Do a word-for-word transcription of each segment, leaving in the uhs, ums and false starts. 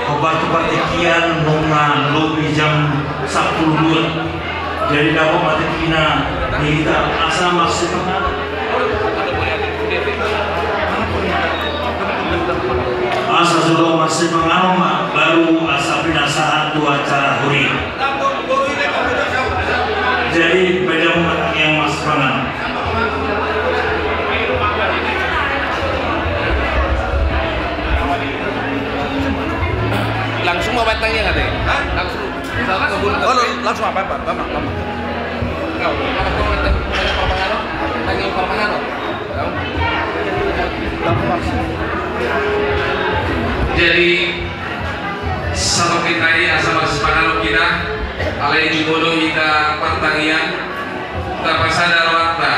Obat tu partingkian nunga lobi jam sampulu dua. Jadi dapot ma tingkina di hita asa marsipangalo. Asa jolo marsipangalo ma baru asa pinasahat tu acara huria. Jadi beda ma yang marsipangalo. Langsung ma batangnya kata. Langsung. Oh, langsung apa, Pak? Lama, lama. Jadi, satu kita ini asa marsipangalo kita, alai jumolo hita partangiang, tapasada rohanta.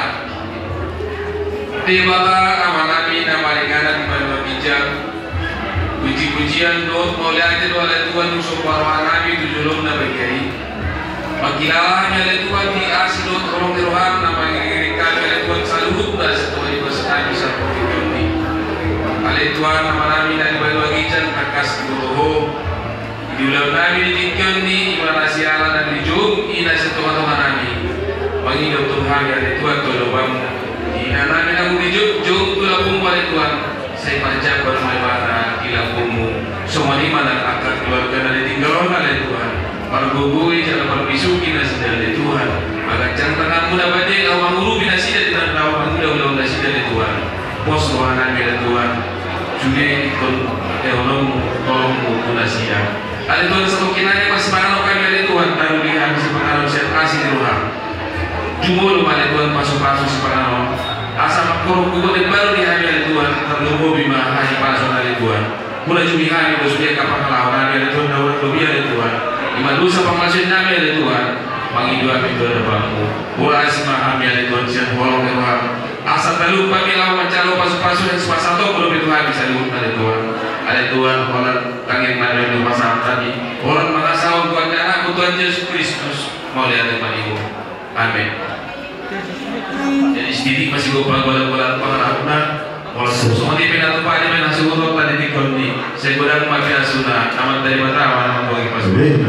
Debata Amanami na maringanan di banua ginjang, puji-pujian dohot mauliate do ale Tuhan, husomba rohanami tu jolom na badia i. Mangkilala hami ale Tuhan di asi dohot holong ni roham na mangiringiring hami ale Tuhan saluhutna sian tonga ni basa nami sahat tu tingki on i. Ale Tuhan Amanami na di banua ginjang, tangkas diboto Ho. Di ulaon nami di tingki on i, ima na siala na dijou i na sian tonga-tonga nami. Mangido Tuhan hami ale Tuhan tu adopanmu. Di inanami na muli jou, jou tu lambungmu ale Tuhan. Sai parjambar ma ibana di lambungmu. Songon i ma nang angka keluarga na ditinggal on ale Tuhan. Margogoi jala marbisuhi nasida ale Tuhan. Maganjang tanganmu na badia laho mangurupi nasida di na laho mangula ulaon nasida ale Tuhan. Pos rohanami ale Tuhan. Sude ingkon dohononmu, tolongmu tu nasida. Ale Tuhan, satongkin nai marsipangalo hami ale Tuhan, taruli hami sipanganon sian asi ni roham. Jumolo ma ale Tuhan pasu-pasu sipanganon. Asa mangkorhon gogo na imbaru di hami ale Tuhan, tarlumobi ma hahipason ale Tuhan. Molo jumi hami do sude angka pangalaho nami ale Tuhan, na hurang lobi ale Tuhan. Ima dosa pangalaosion nami ale Tuhan, mangido hami tu adopanmu. Bolas ma hami ale Tuhan sian holong ni roham. Asa talup hami laho manjalo pasu-pasu sian sipasahatonnmu dope tu hami saluhutna ale Tuhan. Ale Tuhan, holan tangiang nami on do pasahat hami. Holan mangasahon tu angka anakmu Tuhan Jesus Kristus. Mauliate ma di Ho. Amen. Jadi sedikit masih gue panggolan-golan pangarahutna. Holan songon i pe na tupa di pe na suhut on tadi di kondi. Sai godang ma pinasuna. Aman dari mata, aman, aman, bagi pas. Amin.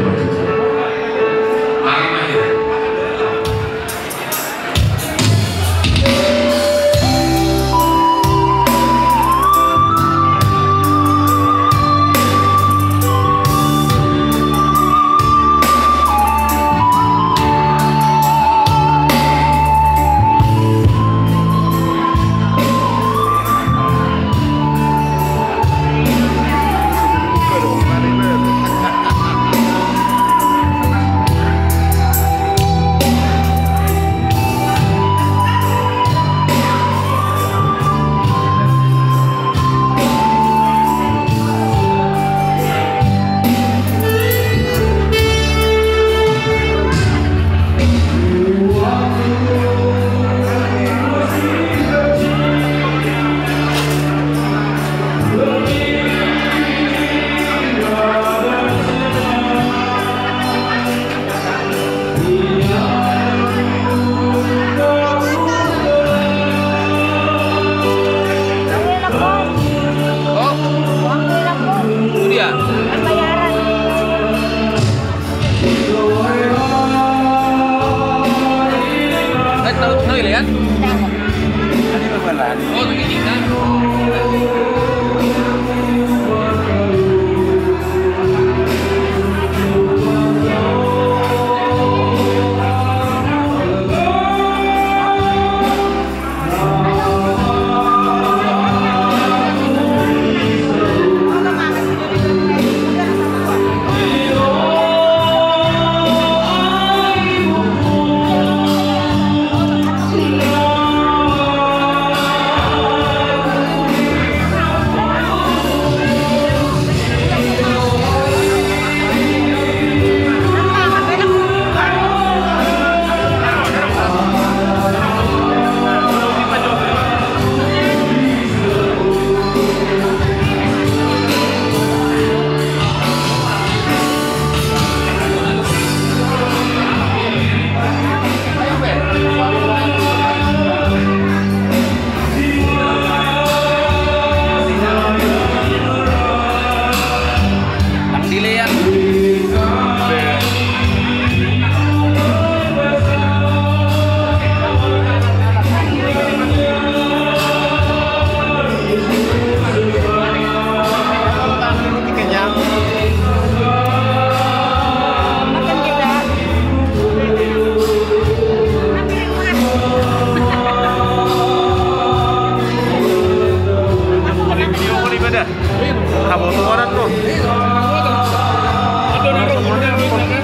Orang tuh.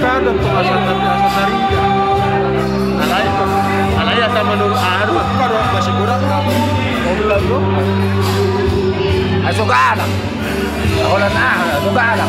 Ada pengasahan tapi asa tariga. Alai, alai asa menurut anu. Kalau masih kurang, kalau belum, ayo, suka anak. Holan ah, suka anak.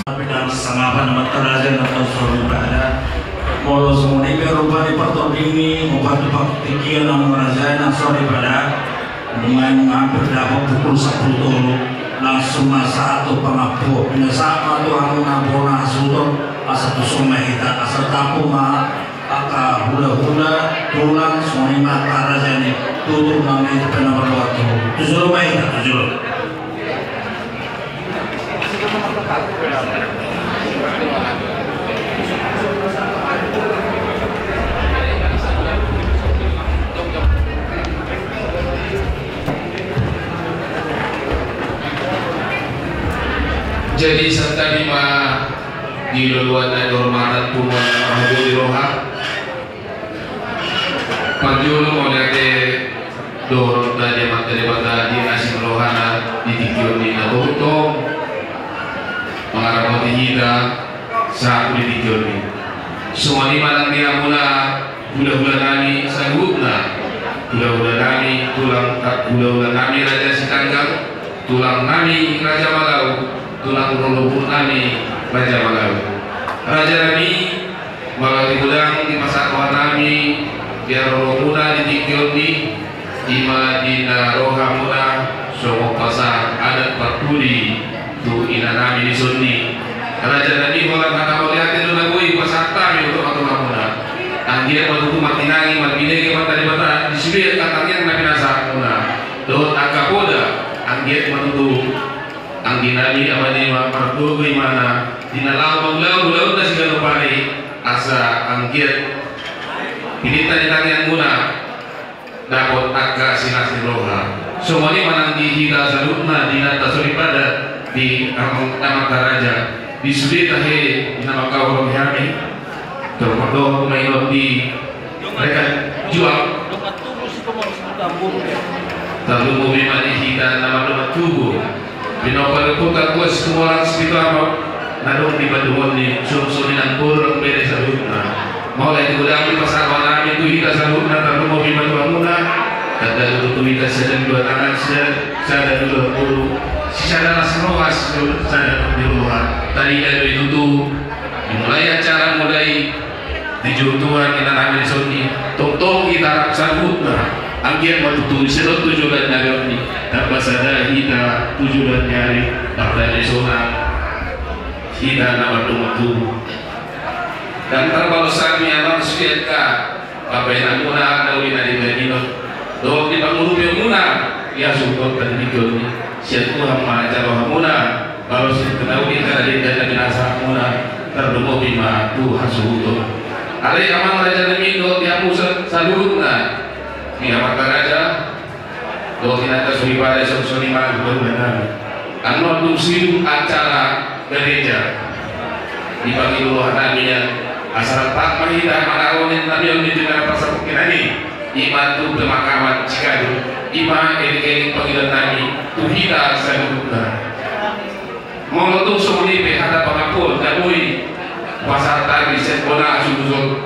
Tapi dalam sangapan mata raja na tahu sorry pada. Molo songon i pe rupa ni partording ni, opat tu paktikian namun raja na sorry pada. Main hampir dapot pukul sampulu tolu, langsung ma sahat tu pangampu. Pinasahat ma tu hamu na bona hasuhuton, asa tuson ma hita, asa tampu ma angka hulahula, tulang, songon i ma angka raja ni tutur na mangihut pe na marloa tu. Tu jolo ma hita, tu jolo. Jadi, santabi ma di loloan na nihormatan, punguan na marhobas di roha. Parjolo mauliate dohot di Amanta Debata di asing rohana di tingki on i na tongtong mangaramoti hita sahat tu di tingki on i. Songon i ma nang di hamuna hulahula nami saluhutna, hulahula nami tulang, hulahula nami Raja Sitanggang, tulang nami Raja Malau, tulang rorobot nami Raja Malau. Raja nami, molo tung godang dipasahat roha nami di haroromuna di tingki on i, i ma di na ro hamuna songon pasahat adat parpudi tu ina nami di son i. Raja nami, holan hata mauliate do na boi pasahat hami tu hamuna. Anggiat ma tutu martinangi marbinege Amanta Debata di sude angka tangiang na pinasahatmuna dohot angka Poda, anggiat ma tutu anggi nami, amang nami, margogo imana di na laho mangulahon ulaonna siganup ari, asa anggiat pinangido ni tangiangmuna dapot angka silas ni roha. Songon i ma nang di hita saluhutna di na soripada, di amang, amanta raja, di sude tahe di na mangkaholongi hami. Terpaksa ma i di Mereka jual. Tarlumobi ma di hita na mardongan tubu. Pinompar pungka kuas kumorang sipitama. Na adong di paduan ni sumsum ni nang burung bere saluhutna. Mauliate godang di pasahat nami tu hita saluhutna, tarlumobi ma tu hamuna. Tanda tu hita sada dua tangan, sada dua bulu, sada las roha, sada di roha. Tadi dari itu tu dimulai acara mulai. Dijou Tuhan inanami dison i, tongtong hita rap saluhutna, anggiat ma tutu dison tu joloan na ro i, tamba sada hita tu joloan ni ari, pardame sonang hita na mardongan tubu. Ndang tarbalos hami amang sude angka bapainamuna na uli na di Babinon, dohot di pangurupion muna, ia suhut tadi di joloan i, sian Tuhan ma jalo hamuna. Balos i tu na uli na di na binasaonmuna, tarlumobi ma tu hasuhuton. Alai amang raja nami dohot di hamu sa-, saluhutna, di amanta raja dohot inanta soripada, songon i ma tu baoa nami. Annon dung sidung acara gareja, dipangido roha nami nian asa rap ma hita manaon nami on di tengah pasaput kinani. I ma tu pemakaman Cikadu, i ma eling-eling pangidoan nami tu hita saluhutna. Molo tung songon i pe hata pangampuon na boi pasahat hami sian bona hasuhuton,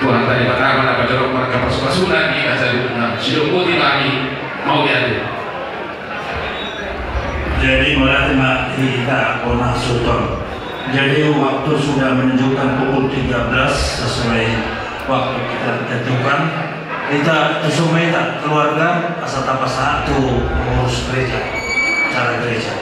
Tuhanta Debata ma na pajonok marga pasupasuna di hita saluhutna. Sidok boti ma hami, mauliate. Jadi mauliate ma di hita bona hasuhuton. Jadi waktu sudah menunjukkan pukul tiga belas sesuai waktu kita tentukan. Hita, husomba hita keluarga asa tapasahat tu pengurus gereja, acara gereja.